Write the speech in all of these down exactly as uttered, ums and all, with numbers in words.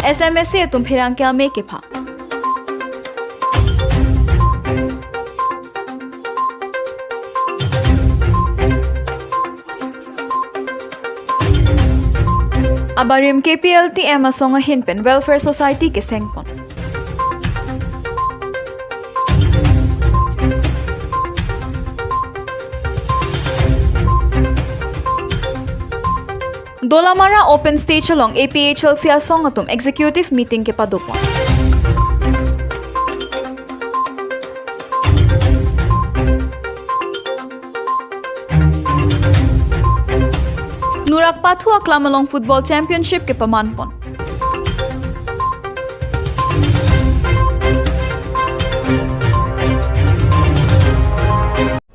S M S A atum pherangke amei kepha. Abarim K P L T M asong ahin pen Welfare Society kesengpon. Dolamara Open Stage along A P H L C asong atum executive meeting kepadopon. Nurak Pathu aklam along football championship kepamanpon.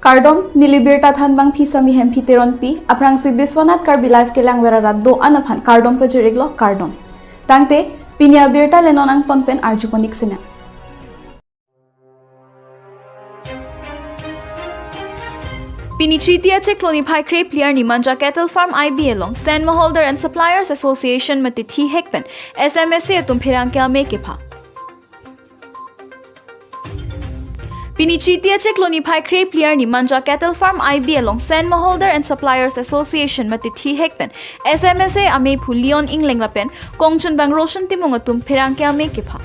Kardom, neli birta thanbang Phisami Hemphi Teronpi, aphrangsi Biswanath Karbi Live kelangver arat do-an aphan kardom pajir-iklo, kardom. Tangte, pini abirta le non angton pen arjupon-ik sinang. Pini Chiti achiklo niphai krephli arni Manja Cattle Farm I B along Sand Moholdar and Suppliers Association mate thihek pen S M S A atum pherangke amei kepha. Pini Chiti achiklo niphai krephli arni Manja Cattle Farm I B along Sand Moholdar and Suppliers Association mate thihek pen S M S A ameiphu Leon Engleng lapen kongchunbang Roshan Timung atum pherangke amei kepha.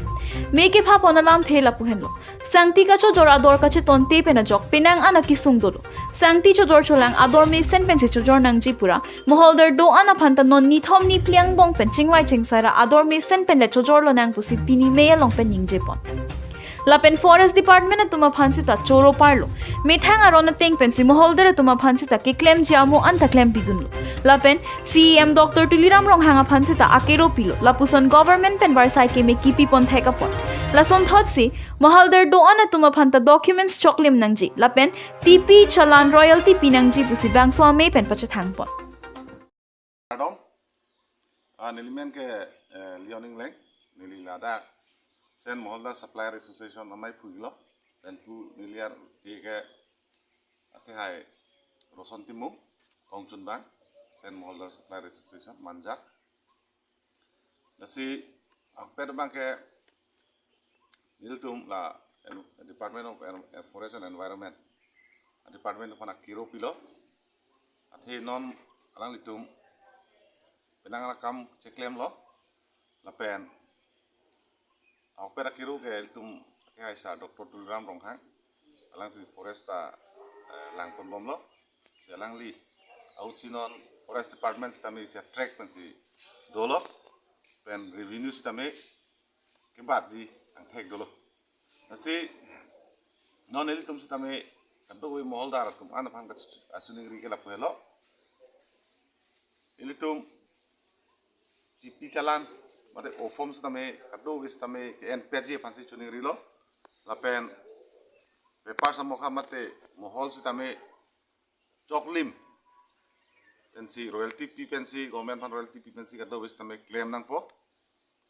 Mei kephapon alamthe lapu henlo. Sangti kachojor ador kachetonte pen ajok penang an akesung dolo. Sangti chojor cholang ador mesen pensi chojor nangji pura. Moholdar do-an aphan ta non nithom niphli angbong pen chingvai chingsai ra ador mesen pen le chojor lonang pusi pini mei along pen ningjepon. Lapen Forest Department atum aphan sita choro parlo. Methang aron ateng pensi moholdar atum aphan sita keklemji amo anta klempidunlo. Lapen C E M Doctor Tuliram Ronghang aphan sita akero pilo. Lapuson government pen varsai keme kipipon thek apot. Lasonthotsi moholdar do-an atum aphan ta documents choklim nangji. Lapen T P challan royalty pinangji pusi bangso amei pen pachethangpon. Kardom. Ah, neli men ke, eh, Leon Engleng, neli ladak Sand Moholdar Supplier Association ameiphu-iklo, lapen pu neli arke ke athehai Roshan Timung, kongchunbang Sand Moholdar Supplier Association, Manja. Lasi ahokpet abang ke nelitum la en-, Department of En-, Forest and Environment department aphan akero pilo. Athe non alanglitum penang akam cheklemlo. Lapen ahokpet akero ke ilitum athehai sir Doctor Tuliram Ronghang, alangsi forest ta, eh, langponbomlo. Si alangli ahutsi non Forest Department sitame si track pensi dolo, pen revenue sitame kebatji angthek dolo. Lasi non ilitum sitame kadokave moholdar atum an aphan kach-, kachiningri ke lapu helo. Ilitum T P challan mate O-form sitame kadokave sitame ke-enpetji aphansi chiningrilo. Lapen paper samokha mate mohol sitame choklim pensi royalty pi pensi, government aphan royalty pi pensi kadokave sitame klem nangpo.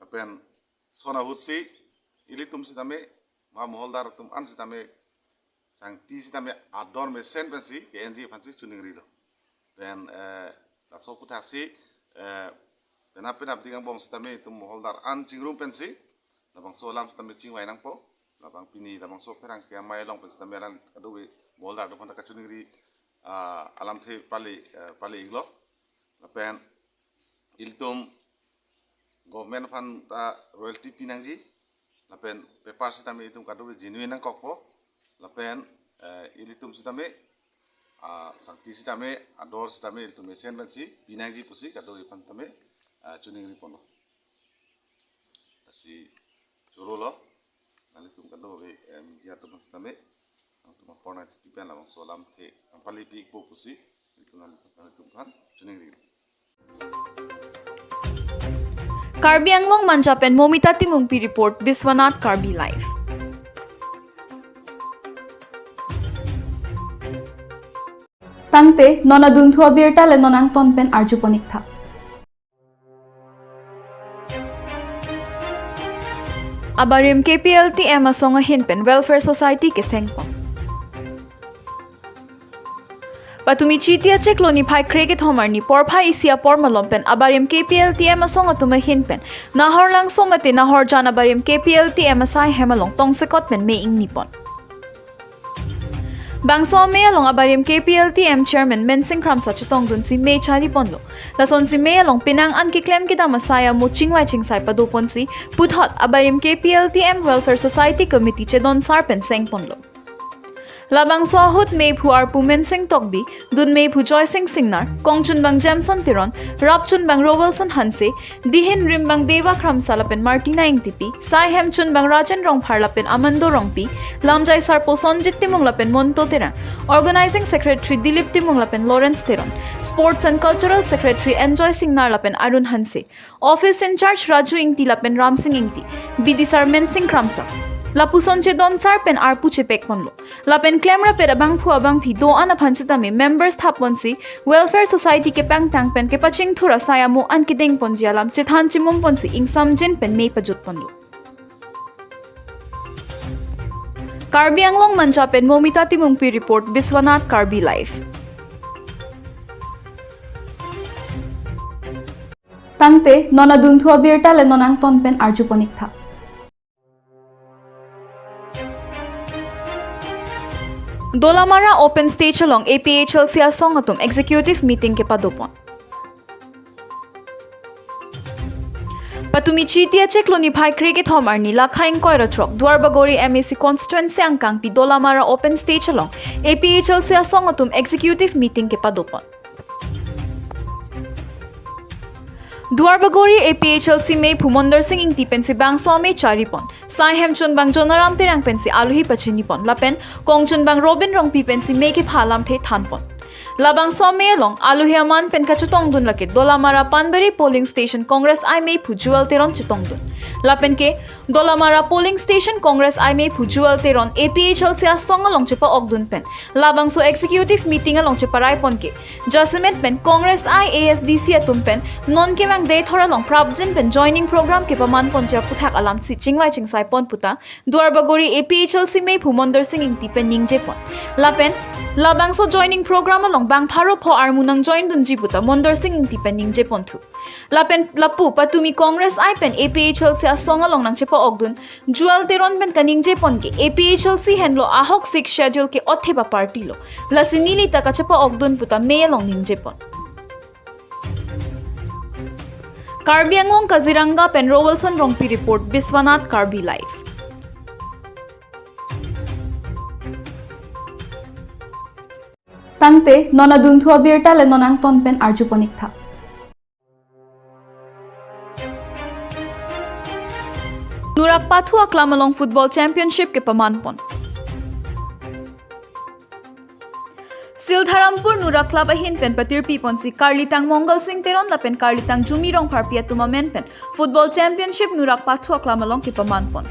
Lapen lason ahutsi ilitum sitame, ma moholdar atum an sitame sangti sitame ador mesen pensi ke-enji aphansi chiningrilo. Then, eh, laso aputhaksi, eh, penap penapdik angbong sitame itum moholdar an chingrum pensi labangso alam sitame chingvai nangpo. Labang pini labangso pherangke amei along pen sitame alang kadokave moholdar atum aphan ta kachiningri, ah, alamthe pale, eh, pale-iklo. Lapen ilitum government aphan ta royalty pinangji. Lapen paper sitame itum kadokave genuine nangkokpo. Lapen, eh, ilitum sitame, ah, sangti sitame, ador sitame ilitum mesen pensi pinangji pusi kadokave aphan tame, ah, chiningriponlo. Lasi chorolo, nanglitum kadokave, eh, media atum sitame, nangtum apor nangchipi pen labangso alamthe nangpalepi-ikpo pusi ilitum nang-, nanglitum aphan chiningri. Karbi Anglong Manja pen Momita Timungpi report, Biswanath Karbi Live. Tangte, non adunthu abirta le non angton pen arjupon-iktha. Abarim K P L T M asong ahin pen Welfare Society kesengpon. Patumi Chiti achiklo niphai kre kethom arni porphai isi apor malom pen abarim K P L T M asong atum ahin pen Nahor Langso mate Nahor Jan abarim K P L T M asai hem along tongsekot pen me ingni pon. Bangso amei along abarim K P L T M chairman Mensing Kramsa chetongdunsi me chari ponlo. Lasonsi me along penang an keklem kedam asai amo chingvai chingsai pado ponsi puthot abarim K P L T M Welfare Society Committee chedon sar pen seng ponlo. Labangso ahut meiphu arpu Mensing Tokbi, dun meiphu Joysing Singnar, kongchunbang Jameson Teron, rapchunbang Rovelson Hanse, dihin rimbang Deva Kramsa lapen Martina Ingtipi, sai hemchunbang Rajen Rongphar lapen Amando Rongpi, lamjai sarpo Sonjit Timung lapen Monto Terang, organizing secretary Dilip Timung lapen Lawrence Teron, sports and cultural secretary Enjoy Singnar lapen Arun Hanse, office in charge Raju Ingti lapen Ramsing Ingti, B D sir Mensing Kramsa. Lapuson chedon sar pen arpu chepek ponlo. Lapen klemrapet abangphu abangphi do-an aphan sitame members thap ponsi Welfare Society kepangtang pen kepachingthur asai amo an kedeng ponji alam chethan chimum ponsi ingsamjin pen me pajut ponlo. Karbi Anglong Manja pen Momita Timungpi report, Biswanath Karbi Live. Tangte, non adunthu abirta le non angton pen arju pon-ik tha. Dolamara Open Stage along A P H L C asong atum executive meeting kepado pon. Patumi Chiti achiklo niphai kre kethom arni lakha ingkoi ra throk Duarbagori M A C constituency angkangpi Dolamara Open Stage along A P H L C asong atum executive meeting kepado pon. Duarbagori A P H L C meiphu Mondor Sing Ingti pensi bangso amei chari pon. Sai hemchunbang Jonaram Terang pensi alohi pachini pon. Lapen kongchunbang Robin Rongpi pensi me kepha alamthe than pon. Labangso amei along alohi aman pen kachetongdun lake Dolamara Panbari polling station Congress I meiphu Jewel Teron chetongdun. Lapen ke Dolamara polling station Congress I meiphu Jewel Teron A P H L C asong along chepa-okdun pen labangso executive meeting along cheparai pon ke jasemet pen Congress I A S D C atum pen non kevang dethor along prapjin pen joining program kepaman ponji aputhak alamsi chingvai chingsai pon puta Duarbagori A P H L C meiphu Mondor Sing Ingti pen ningje pon. Lapen labangso joining program along bang pharo pho armu nang join dunji puta Mondor Sing Ingti pen ningje ponthu. Lapen lapu patumi Congress I pen A P H L C asong along nangchepa-okdun Jewel Teron pen kaningje pon ke A P H L C henlo ahok Sixth Schedule ke-otthep aparty lo. Lasi neli ta kachepa-okdun puta me along ningje pon. Karbi Anglong Kaziranga pen Rovelson Rongpi report, Biswanath Karbi Live. Tangte, non adunthu abirta le non angton pen arju pon-ik tha. Nurak Pathu Aklam along Football Championship kepaman pon. Sildharampur Nurak Club ahin pen patirpi ponsi Karlitang Mongal Sing Teron lapen Karlitang Jumi Rongpharpi atum amen pen Football Championship Nurak Pathu Aklam along kepaman pon.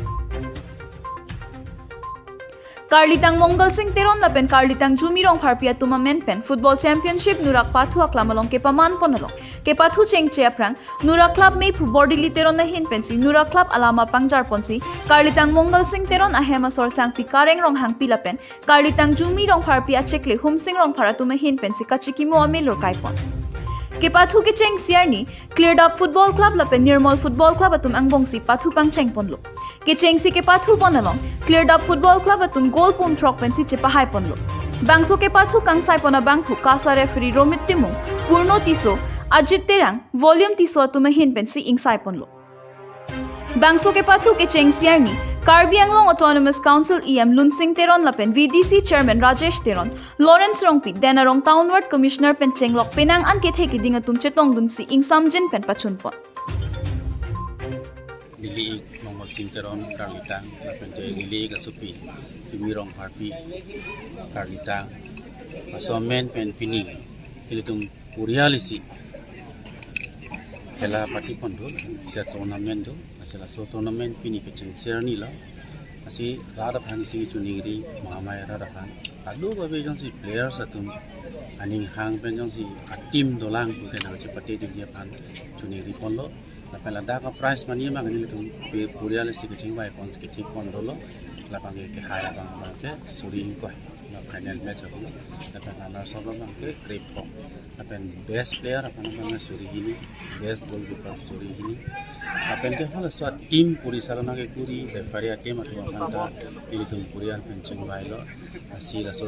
Karlitang Mongal Sing Teron lapen Karlitang Jumi Rongpharpi atum amen pen Football Championship Nurak Pathu Aklam along kepaman pon along kepathu chengche aphrang Nurak Club meiphu Bordili Teron ahin pensi Nurak Club alama pangjar ponsi Karlitang Mongal Sing Teron ahem asor Sangpi Kareng Ronghangpi lapen Karlitang Jumi Rongpharpi achekle Humsing Rongphar atum ahin pensi kachikimo amei lurkai pon. Kepathu kechengsi arni Klirdap Football Club lapen Nirmol Football Club atum angbongsi pathu pangcheng ponlo. Kechengsi kepathu pon along Klirdap Football Club atum goal pum throk pensi chepahai ponlo. Bangso kepathu kangsai pon abangphu KASA referee Romit Timung, Purno Tisso, Ajit Terang, Volume Tisso atum ahin pensi ingsai ponlo. Bangso kepathu kechengsi arni Karbi Anglong Autonomous Council E M Lunsing Teron lapen V D C Chairman Rajesh Teron, Lawrence Rongpi, Denarong Town Ward Commissioner pen chenglok penang an kethe keding atum chetongdunsi ingsamjin pen pachun pon. Neli-ik Mongal Sing Teron Karlitang, lapen te neli-ik asopi Jumi Rongpharpi Karlitang, laso amen pen pini ilitum porial isi khela party pon do, isi tournament do, lasi laso tournament pini kechengsi arni lo. Lasi rat aphan isi choningri, mahamai rat aphan. Kadokave jongsi players atum aning hang pen jongsi a-team dolang pu ke nangchepate dun aphan choningri ponlo. Lapen ladak a-prize money abang nelitum pe-, porial isi kechengvai pon kethik pon dolo. Labang ke kehai abang abang ke suri ingkoi. Final match ako. Lapen runners up abang ke krepho. Lapen best player aphan abang suri hini, best goalkeeper suri hini. Lapen ke halaso a-team puri salo nangkekuri, referee a-team atum aphan ta ilitum puri an pen chingvailo. Lasi laso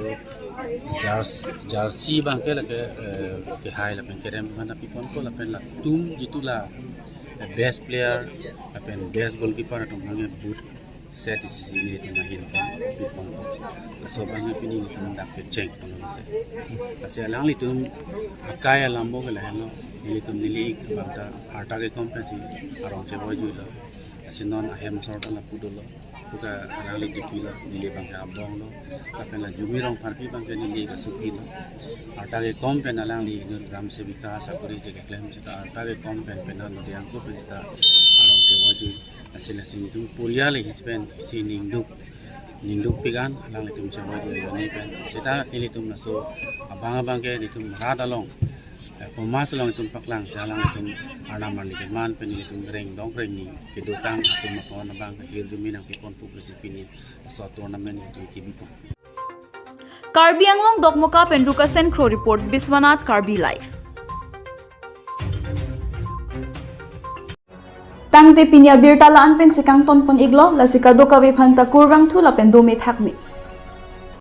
jersey, jersey abang ke lake, eh, kehai lapen kerem aphan ta piponpo lapen latum jitu la, eh, best player lapen best goalkeeper atum abang ke boot set isi isi nelitum ahin pen piponpo. Laso abang ke pini nelitum dak kecheng pon lasi. Lasi alanglitum akai alambo ke lahenlo, nelitum neli ik abang ta arta kekom pensi arong chevoijuilo. Lasi non ahem asor ta lapu dolo. Pu ke alangli dipilo, neli abang ke abong lo. Lapen la Jumi Rongpharpi abang ke neli ik asopilo. Arta kekom pen alangli inut gram sevika asakuri chekeklem seta arta kekom pen penang lo diang ko pen seta arong chevoijui. Lasi lasi nelitum puri ale his pen si ningduk, ningduk pigan alanglitum chevoijui ani pen. Seta nelitum laso abang abang ke nelitum rat along, eh, komas along itum paklang si alanglitum arnam arni keman pen nelitum rengdong rengni kedotang atum aphan abang ke hirjume nangpiponpo pusi pini laso tournament nelitum kebipon. Karbi Anglong Dokmoka pen Rukasen Kro report, Biswanath Karbi Live. Tangte pini abirta la-an pensi kangton pon iklo, lasi kadokave aphanta kurvangthu lapen dome thakme.